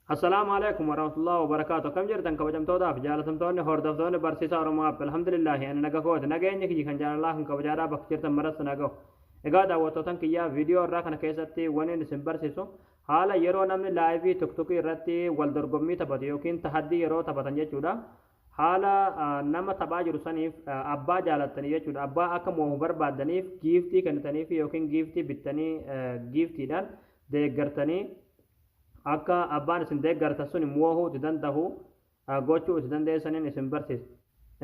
Assalaamu Aleeykum Warahmatullahi Wabarakaatu. Akkam jirtan kabajamtootaaf jaalatamtoonni hordoftoonni barsiisaa Oromoo App. Alhamdulillaahi ani naga kooti. Nageenyi kiyya kan jaalalaa kan kabajaadhaa bakka jirtan maratti na gahu. Egaa daawwattootan kiyyaa viidiyoo irraa kana keessatti waniin isin barsiisu haala yeroo namni laayivii tuktukii irratti wal dorgommii taphatu yookiin tahaddii yeroo taphatan jechuudha. Haala nama taphaa jiru saniif abbaa jaalattanii jechuudha. Abbaa akka moohu barbaaddaniif giiftii kennitaniif yookiin giiftii bittanii giiftiidhaan deeggartanii akka abbaan isin deeggartan sun moohuu itti dandahu gochuu itti dandeessaniin isin barsiisa.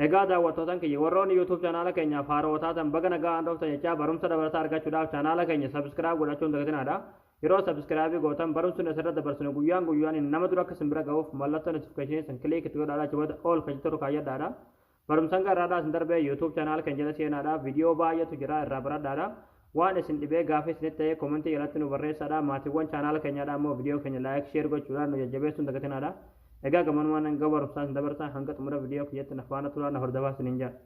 Egaa daawwattootan kiyya warroonni YouTube chaanaala keenyaaf haaroo taatan baga nagaan dhuftan jechaa barumsa dabalataa argachuudhaaf chaanaala keenya subscribe godhachuun dagatinaadha. Yeroo subscribe gootan barumsi nuti asirratti dabarsinu guyyaan guyyaan nama dura akka isin bira gahuuf mallattoo notification san click itti godhaadha achi booda all kan jettu kaayyadhaadha. Barumsan garraadhaa isin darbee YouTube channel kan jala seenaadha. Viidiyoo baay'eetu jira irraa baradhaadha. Waan isin dhibee gaafii isinitti ta'e komentii jalatti nu barreessaadha. Maatiiwwan chaanaala keenyaadha immoo viidiyoo keenya like share gochuudhaan nu jajjabeessuun dagatinaadha. Egaa gamanumaan hanga barumsaa isin dabarsaa hanga xumura viidiyoo kiyyatti na faana turaa na hordofaa isiniin jedha.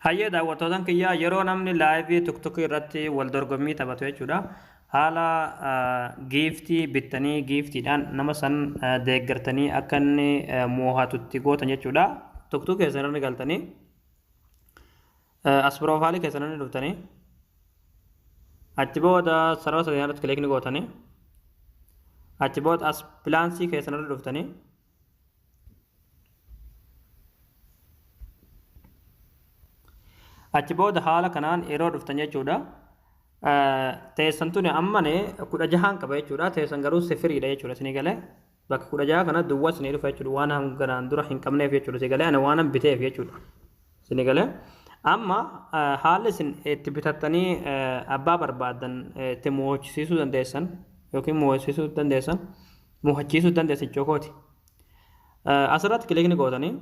Hayyee daawwattootan kiyyaa yeroo namni laayivii tuktukii irratti wal dorgommii taphatu jechuudha. Haala giiftii bittanii giiftiidhaan nama san deeggartanii akka inni moohatutti gootan jechuudha. Tuktuk keessan irra galtanii as piroofaayilii keessan irra dhuftanii achi booda sarara sadii irratti kilikni gootanii achi booda as pilaansii keessan irra dhuftanii Achi booda haala kanaan yeroo dhuftan jechuudha. Teessan tuni ammane 16n qaba jechuudha. Teessan garuu sifiriidha jechuudha isinii galee. Bakka 16 kana duwwaa isinii dhufa jechuudha. Waan hanganaan dura hin qabneef jechuudha. Isinii galee ana waanan biteef jechuudha. Isinii galee. Amma haalli isin itti bitattanii abbaa barbaaddan itti mo'achisiisuu dandeessan yookiin mo'achisiisuu dandeessan mo'achiisuu dandeessan jechuukooti. Asirratti kilikni gootanii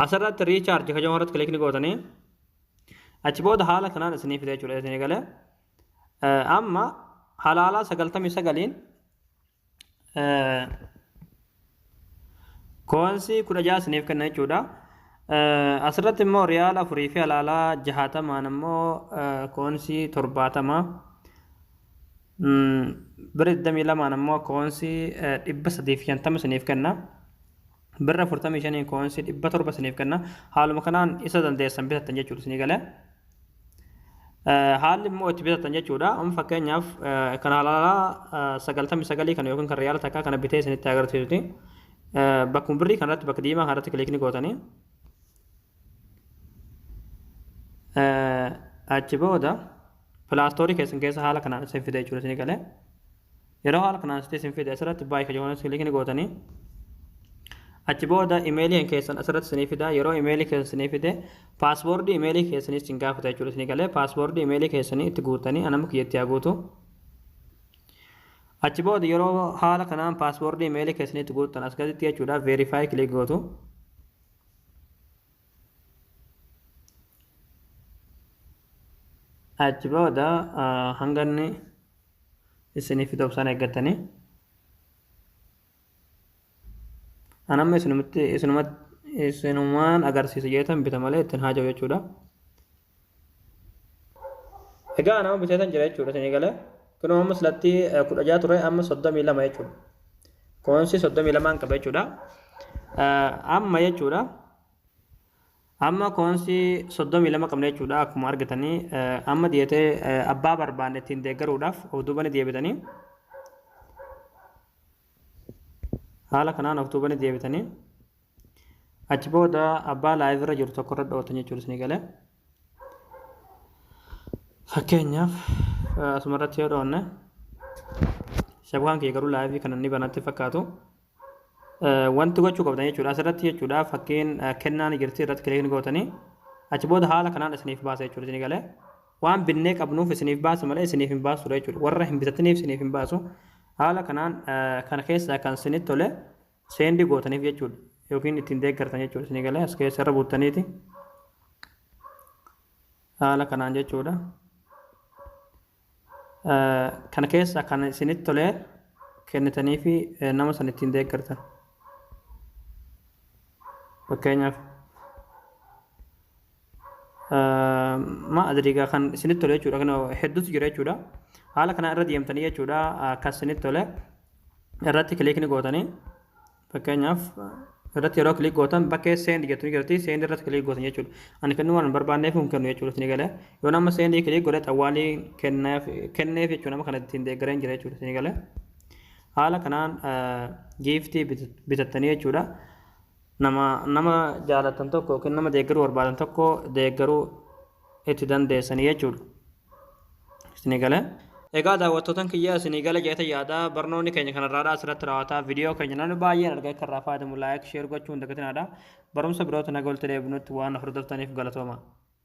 asirratti riichaarji kan jedhamu irratti kilikni gootanii achi booda haala kanaan isinii fida jechuudha isinii galee. Amma halaalaa 99n koonsii 16 isiniif kenna jechuudha. Asirratti immoo riyaala 4 fi halaalaa 60n immoo koonsii 70 Birri 22n ammoo koonsii 350 isiniif kenna. Birra 45 koonsii 700 isiniif kenna. Haaluma kanaan isa dandeessan bitattan jechuudha isinii galee. Haalli immoo itti bitattan jechuudha. Amma fakkeenyaaf kan halaalaa 99 kana yookiin kan riyaala takkaa kana bitee isinitti agarsiisuti. Bakkuma birrii kanarratti bakka diimaa kanarratti kilikni gootanii. Achi booda pilaastoorii keessan keessa haala kanaan isin fida jechuudha isinii galee. Yeroo haala kanaan isin fide asirratti baay'ee kajoon kilikni gootanii achi booda imeelii keessan asirratti isinii fida. Yeroo imeelii keessan isinii fide paaswoordii imeelii keessanii isin gaafata jechuudha isinii galee. Paaswoordii imeelii keessanii itti guuttanii anama kiyyatti haa guutu. Achi booda yeroo haala kanaan paaswoordii imeelii keessanii itti guuttan as gaditti jechuudha verify kilik gootu. Achi booda hanga inni isinii fidu obsaan eeggattanii. An amma isinumatti isinumatti isinumaan agarsiisa jeetan bita malee ittiin haaja'u jechuudha. Egaa nama biteetan jira jechuudha isinii galee. Kunoo amma silatti 16 ture amma 32 jechuudha. Koonsii 32n qaba jechuudha. Amma jechuudha. Amma koonsii 32 qabna jechuudha akkuma argitanii amma diyatee abbaa barbaanne ittiin deeggaruudhaaf of duuba ni deebitanii. Haala kanaan of duuba ni deebitanii. Achi booda abbaa live irra jiru tokko irra dhootan jechuudha isinii galee. Fakkeenyaaf asuma irratti yoo dhoonne shabkaan kiyya garuu live kana ni banatti fakkaatu. Wanti gochuu qabdan jechuudha asirratti jechuudha fakkiin kennaa ni jirti irratti kilikni gootanii achi booda haala kanaan isiniif baasa jechuudha isinii galee. Waan binnee qabnuuf isiniif baasa malee isiniif hin baasu jechuudha. Warra hin bitatiniif isiniif hin baasu. Haala kanaan kana keessaa kan isinitti tole seendi gootaniif jechuudha yookiin ittiin deeggartan jechuudha isinii galee as keessa irra buuttaniiti haala kanaan jechuudha. Kana keessa kan isinitti tolee kennitanii fi nama san ittiin deeggartan. Fakkeenyaaf Ma adriigaa kan isinitti tole jechuudha. Kan hedduutu jira jechuudha. Haala kana irra deemtanii jechuudha, kan isinitti tole irratti click ni gootanii. Fakkeenyaaf, irratti yeroo click gootan bakkee send jettu ni jirti. Send irratti click gootan jechuudha. Ani kennuu waan hin barbaanneef hin kennu jechuudha. Isin galee yoo nama send click godhe xawwaalii kenneef kenneef jechuudha. Nama kana ittiin deeggareen jira jechuudha. Isin galee haala kanaan gift bitattanii jechuudha. Nama jaalatan tokko yookiin nama deeggaruu barbaadan tokko deeggaruu itti dandeessanii jechuudha. Isin galee. Egaa daawwattootan kiyya, isinii gala jeeta yaada. Barnoonni keenya kanarraadha asirratti raawwataa. Viidiyoo keenya namni baay'een argaa akka irraa fayyadamu like, share gochuu hin dagatinaadha. Barumsa biroota naga walitti deebinutti waan hordoftaniif galatooma.